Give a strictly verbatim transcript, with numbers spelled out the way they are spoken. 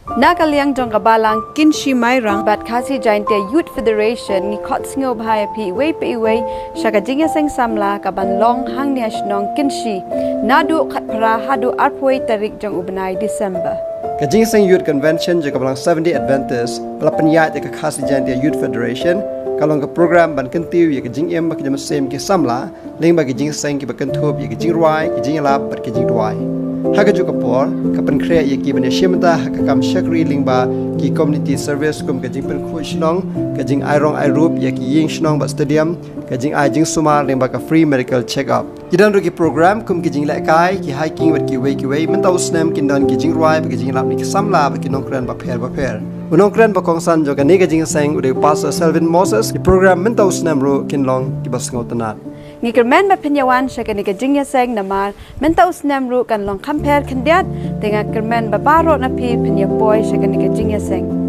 Na ka liang jong ka Balang Kynshi Mairang bad Khasi Jaintia Youth Federation ngi khot sngewbha ïa phi iwei pa iwei sha ka jingïaseng samla kaban long hangne ha shnong Kynshi naduh khatphra haduh arphew tarik jong u bnai December. Ka Jingïaseng Youth Convention jong ka Balang Seventh Day Adventist ba la pynïaid da ka Khasi Jaintia Youth Federation ka long ka program ban kyntiew ïa ka jingim bad ka jingmynsiem ki samla lyngba ki jingïaseng kiba kynthup ïa ki jingrwai, ki jingïalap bad ki jingduwai. Ha kajuh ka por ka pynkhreh ïa ki ban ïashim bynta ha ka kam shakri lyngba ki community service kum ka jingpynkhuid shnong, ka jingai rong ai rup ïa ki ïing shnong bad stadium, ka jingai jingsumar lyngba ka free medical check up. Ki don ruh ki program kum ki jinglehkai, ki hiking bad kiwei kiwei. Mynta u snem kin don ki jingrwai bad ki jingïalap na ki samla bad ki nongkren bapher bapher. U nongkren ba kongsan jong kane ka jingïaseng u dei u Pastor Selvin Moses. Ki program mynta u snem ruh kin long kiba sngewtynnat. Ngi kyrmen ba phin ïawan sha kane ka jingïaseng namar mynta u snem ruh kan long kham pher khyndiat. Te nga kyrmen ba baroh na phi phin ïapoi sha kane ka jingïaseng.